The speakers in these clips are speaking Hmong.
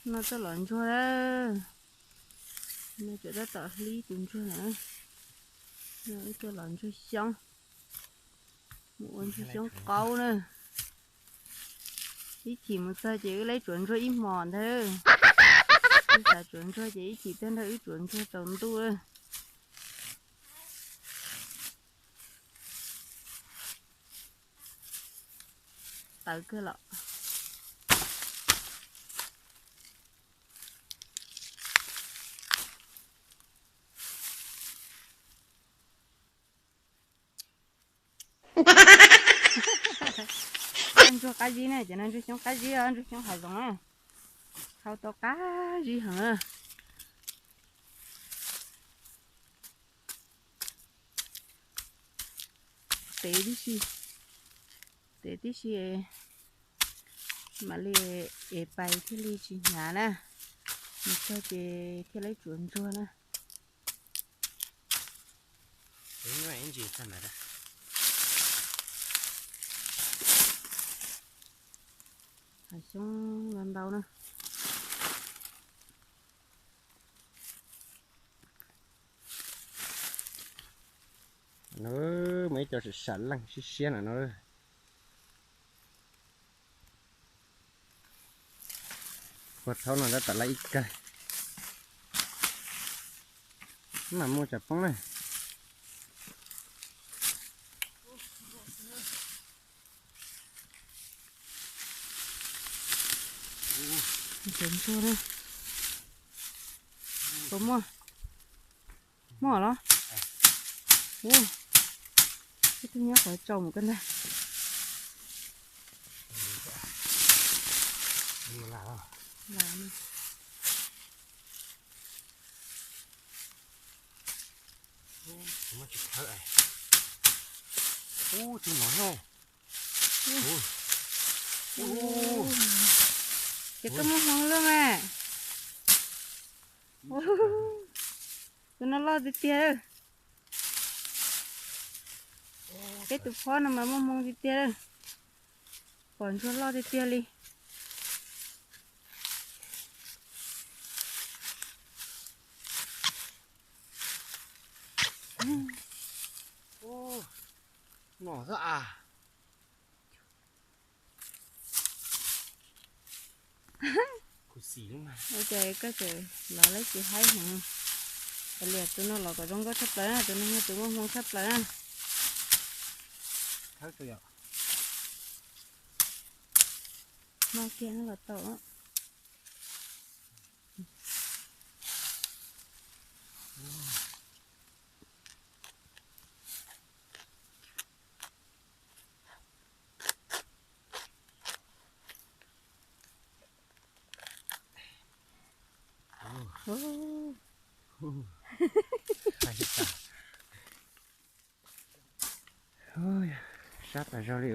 No tuaj lov ntsuag lawm. No tseem tab tom hlib tus ntsuag na. No wb tuaj lov ntsuag xyoob, mus ua ntsuag xyoob qaub na. Ib chim mus txog ces wb laib tsuav ntsuag ib hmos ntag. Wb xav tsuav ntsuag ces ib chim tuaj nrog wb tsuav ntsuag tsaus ntuj lawm. Tawv kawg los. Ntsuag qab zib na, cov no ntsuag xyoob qab zib os, ntsuag xyoob hav zoov na. Thau tau qab zib heev na. Tev tib si, tev tib si, mam li ev pais thiaj li tsis hnyav na. Mus txog ces thiaj li tsuav ntsuag na. Hav xyoob ntau ntau na. No muaj ib co sam leej siab siab no no. Ua thaub no tab tom lawm ib kawg. Mam muaj tsam poob na. Cov ntsuag na. Puas muaj? Muaj los? Ub, ib tug nyob qhov tsaus mus koj ntag. Ub, tsis khawb. Ub, tsis mov no. Ces koj muaj hmoo luaj mas. Tus no loj tiag tiag. Peb tus phob no mas muaj hmoo tiag tiag. Pom ntsuag loj tiag tiag li. Ub, no xwb as. Ua cas koj tseem lov lawv tsis haib heev? Kav liam, tus no los kom zoo nkauj tshaj plaws na, tus no yog tus muaj hmoo tshaj plaws na. Noj kiag los tau. Sab tas zog li.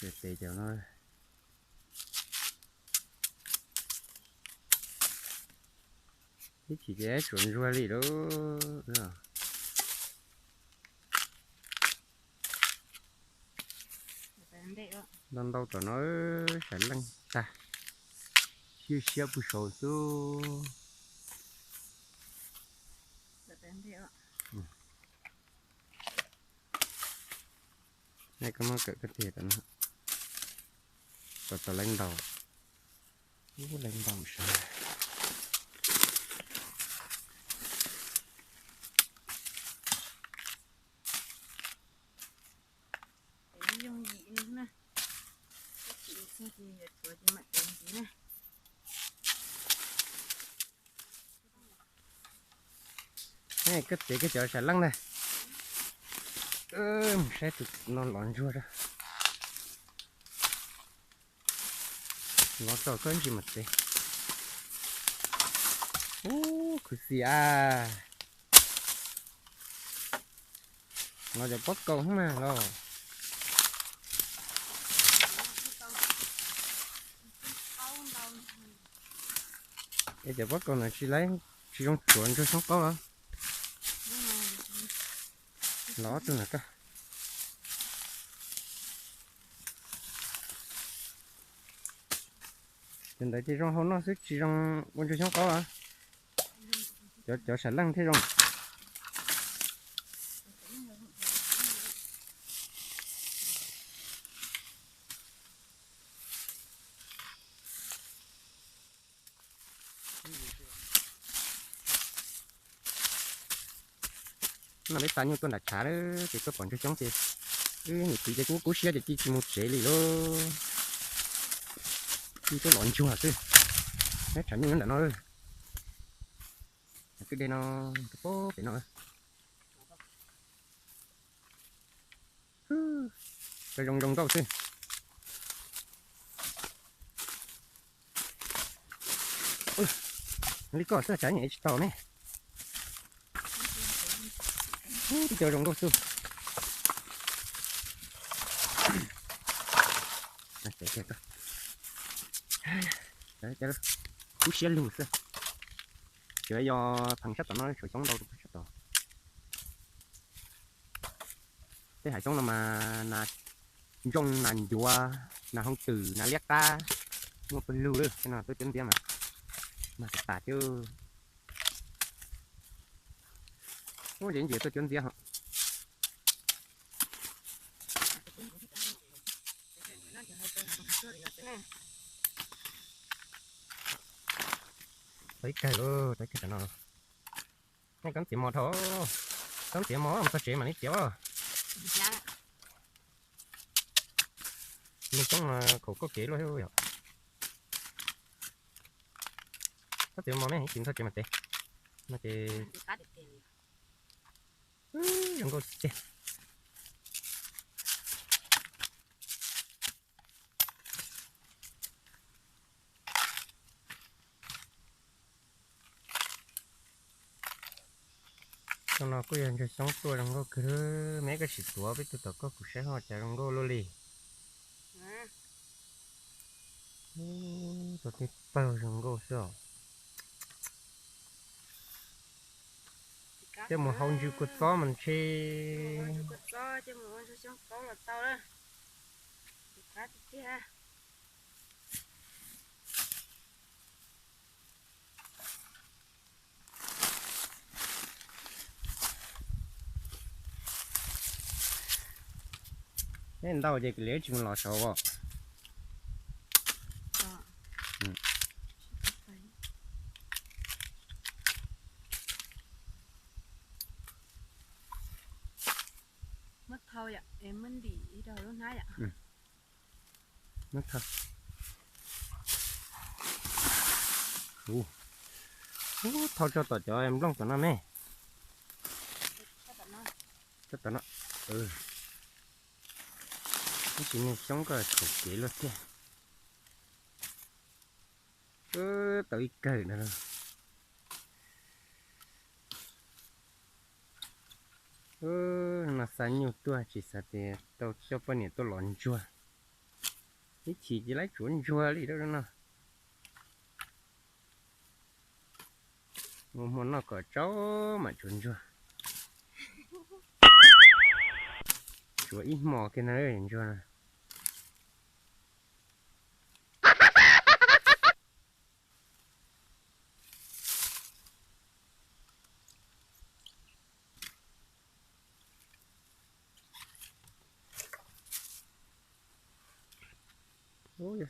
Tes cov no. Ib chim ces tsuav ntsuag li lawm. Ntau ntau tom no, sam leej tag, siab siab puag saud xwb. Nej koj muab kawm koj tes tom no, tom tom leej ntaus, leej ntaus sawv. Yooj yim no na, ib chim txog ces yuav tsuav ces mam tsuav ntxiv na. Koj txiav koj cov sam leej ntag. Mus saib tus no lov ntsuag rau. Lov tso koj ntsis mas txiav. Ub, khuv xim a. Lov cov pob kaus mas los. Es cov pob kaus no tsis laib Tsis zoo tsuav ntsuag xyoob qaub los? Los ob tug na koj. Cov ntawd ces zoo hau noj xwb tsis zoo ua ntsuag xyoob qaub los? Cov, cov sam leej thiaj zoo. No peb xa nyuj tuaj nram tshav lawm ces tuaj pom ntsuag xyoob ces wb niam txiv ces kuj kub siab ces cia tsis mus tsev li lauj. Cia tuaj lov ntsuag xwb. Neb tshav nyuj nyob ntawm no. Kwj deg no, pem no. Zoo zoo nkauj xwb. Li koj xwb tshav nyem tsis tau ne. Tib co zoo nkauj xwb. Kub siab lug xwb. Tsuas yog pheev sab tom no tshuav xyoob ntau rau sab tod. Tej hav xyoob no mas nas ntsooj, nas ncuav, nas hooj twm, nas liab qab, muaj pawg lug lawm. Tej no tuaj cuab ntxiab mas mag tas tas xwb. Ub, ntsia ntsia tuaj cuab ntxiab hos. Tau ib kawg lauj, tau ib kawg tam no. Nej koob txiav mos dhau, koob txiav mos mus txog tsev mam li txiav. Nws coob khaum koj kev luaj yom. Koob txiav mos me ib chim txog tsev mam txiav. No ces zoo nkauj tiag. Xyoo no kuj yog ntsuag xyoob tuaj zoo nkauj kawg. Me koj sim tuav peb tug tom koj kuv saib ho cas zoo nkauj luaj li. Tus tij pawg zoo nkauj xwb os. Coj mus hau ntsw kua txob mas ntshe. Neb ntau ces liab tsis mus los saud os. Muab thau yom, es muab ntim rau lub hnab yom. Thau tso tom cov nplooj tom no me. Tso tom no. Tab sis niag xyoob koj khaum kev luaj tiag. Tau ib kawg no. No xa nyuj tuaj tsis xav tias tau coj poj niam tuaj lov ntsuag. Ib chim ces lawv tsuav ntsuag li no. Mus hmo noj kom tsau mam tsuav ntsuag. Tsuav ib hmo kiag ntag ntsuag no. Ub,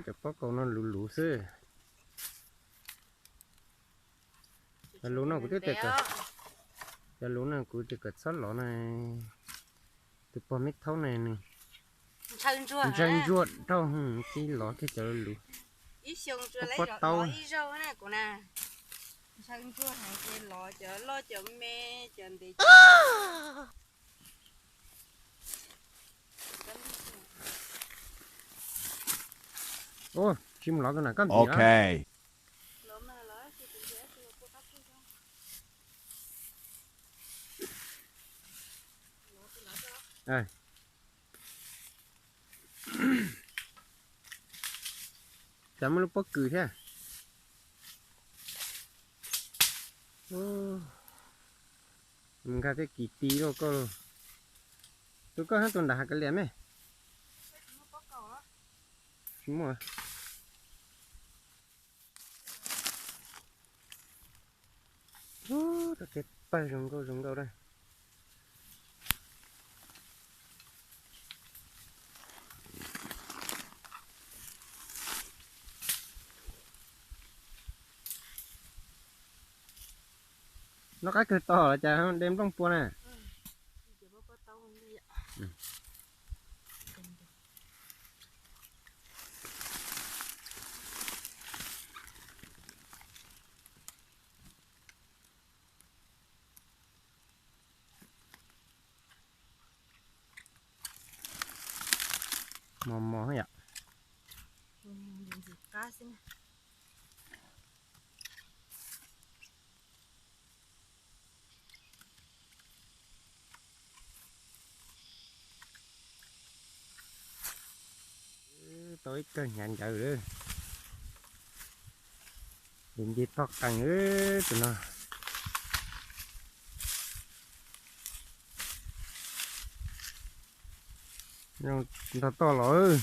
cov pob kau no luv luv xwb. Cov luv no kuv twb tias, cov luv no kuv tias kom txhob lov na. Tus pog me thaub na nws ntshaw ntsuag dhau, tib lov kiag cov luv. Pob tau. Ua, tsis mus lov tus na koj ntxiv. Cas muaj lub pob kws thiab. Mus nkag tej kis ti luaj koj lauj. Tus koj hab tus nram hav kav liam me. Tsis muaj. Ub, tau tej pawg zoo nkauj zoo nkauj na. Noj qab kawg to los cas de nplooj pua na. Mos mos yom. Ntxim qab xwb na. Tau ib kawg hnyav ncaws lawm. Nce toj qees tus no. Nrog toj los.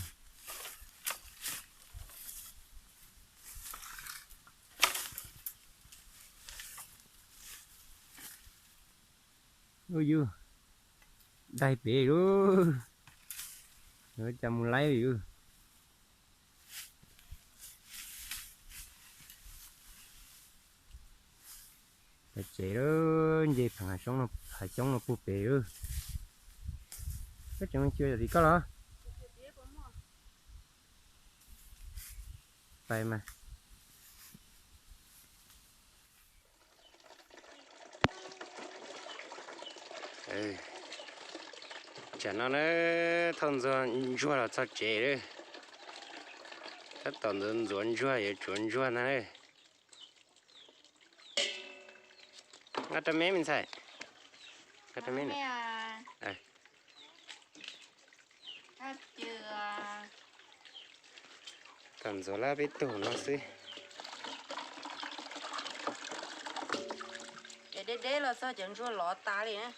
Ub yus, daig pem lub, cas mus laib li. Pem tsev lawm, nce pem hav xyoob no puag pem lawm. Koj tseem mus xyuas yam tim koj los? Pais mas. Tsam no na, thauj ntsuag los txog tsev lawm. Tab tom ntxuav ntsuag, yuav tsuav ntsuag ntag. Nqa rau me me ntxhais. Nqa rau me. Tam ntxuav lab peb tug no xwb. Ces deb deb los txog cov ntsuag lov tas li na.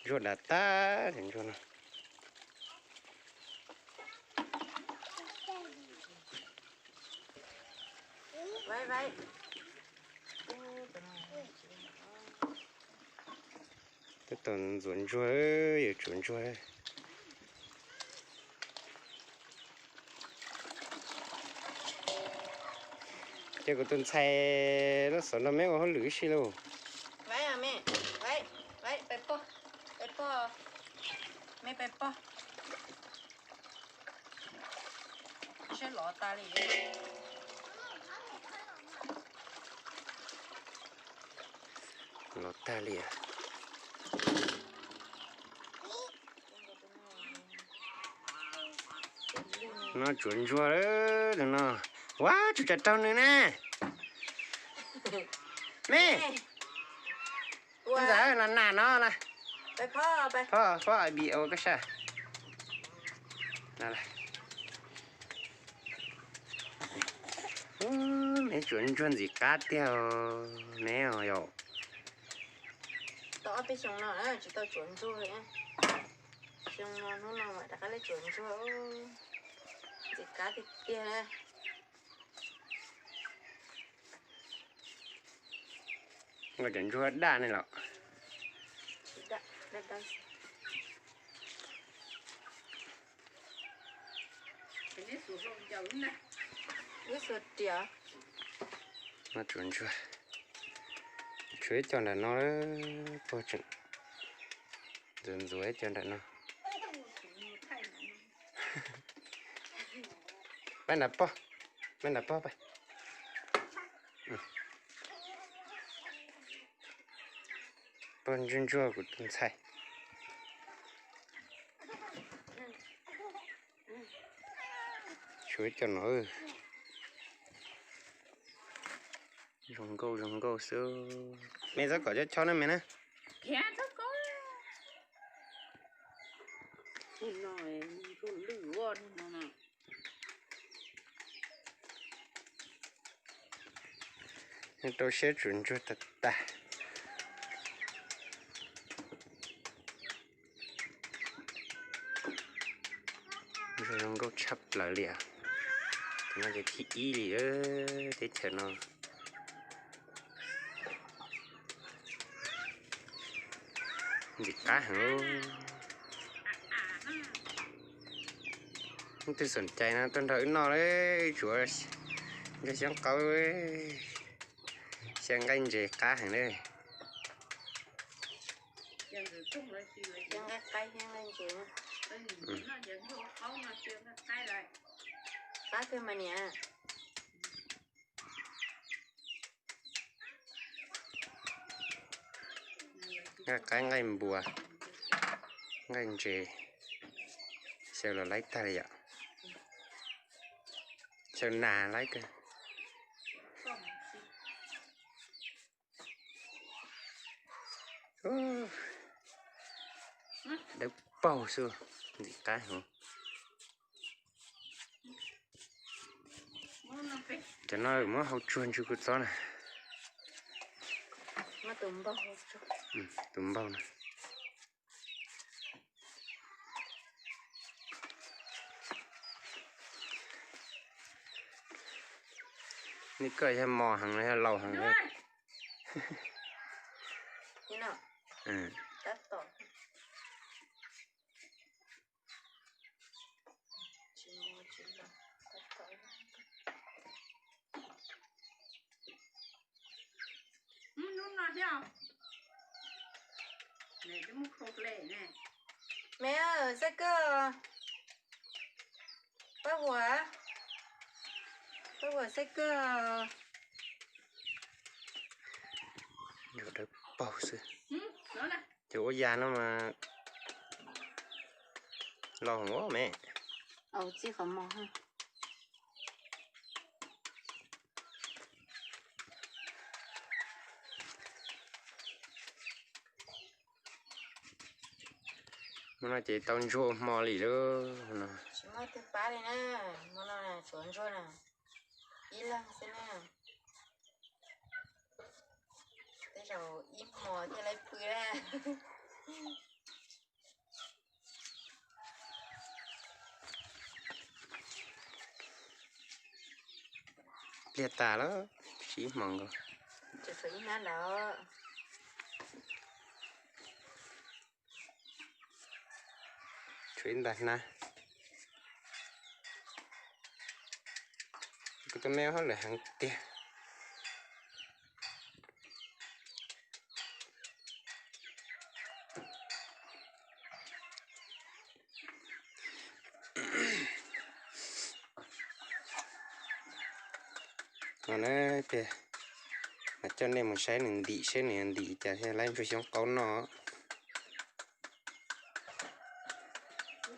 Ntsuag dav tag cov ntsuag no. Tab tom ntxuav ntsuag, yuav tsuav ntsuag. Ces kuv tus ntxhais lub xov no me ua hauj lwm ib si lauj. Lov tag li. No tsuav ntsuag lawm no. Ua tsuas tsam raug nws na. Me, ntxawm no nas no na. Phob, phob bi ua koj saj. Me tsuav ntsuag ntxim qab tiag me os yom. Tau ob peb xyoo no tsis tau tsuav ntsuag li. Xyoo no hnub no mam rov qab li tsuav ntsuag. Ntxim qab tiag tiag. Nkauj cov ntsuag daj ne los. No tsuav ntsuag, tshuav ib co nram no, puag tseem ntxuav ntxuav ib co nram no. Pab nram pog, pab nram pog pab. Pog ntsuag ntsuag kuv tus ntxhais. Tshuav ib co no. Zoo nkauj zoo nkauj xwb. Me txhob kom chob chob na me na. Rau siab tsuas ntsuag tag tag. Ntsuag zoo nkauj tshaj plaws li os. Tus no ces thib ib li teb chaws no. Ntxim qab heev. Leej twg xom cai no tuaj nrog wb noj, tsuav ntsuag xyoob qaub, xyaw nqaij ntses qab heev li. Qab kawg mas niam. Nqaij qaib, nqaij npua, nqaij ntses, xyaw los laib tag li yom. Xyaw nas laib kawg. Dawb paug xwb, ntxim qab heev. Cov no muab hau tsuag ntsuag kuv txob na. Tus npaug na. Nej koj yog mos heev los yog laus heev li? Maiv, xaib kawg, pab huam, pab huam xaib kawg. Dawb paug xwb. Ces ua yas no mas laus heev me. Txij qhov mos. Hmo no ces tau ntsuag ua hmo li lawm no. Tsis muaj twg pab li na, hmo no tsuav ntsuag na, ib leeg xwb na. Tej zaum ib hmo thiaj li pw na. Pliag tas lawm, tshuav ib hmos nkaus. Tshuav ib hnab ntawd. Tshuav ib nta hnab. Kuv tus me ua hauj lwm heev tiag. No na, tiag, mas coj nej mus saib nws ntim seb nws yuav ntim cas thiaj laib ntsuag xyoob qaub noj.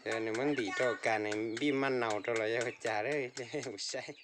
Yog nws muab ntim rau kas nws npij maj naus rau los yog cas, mus saib.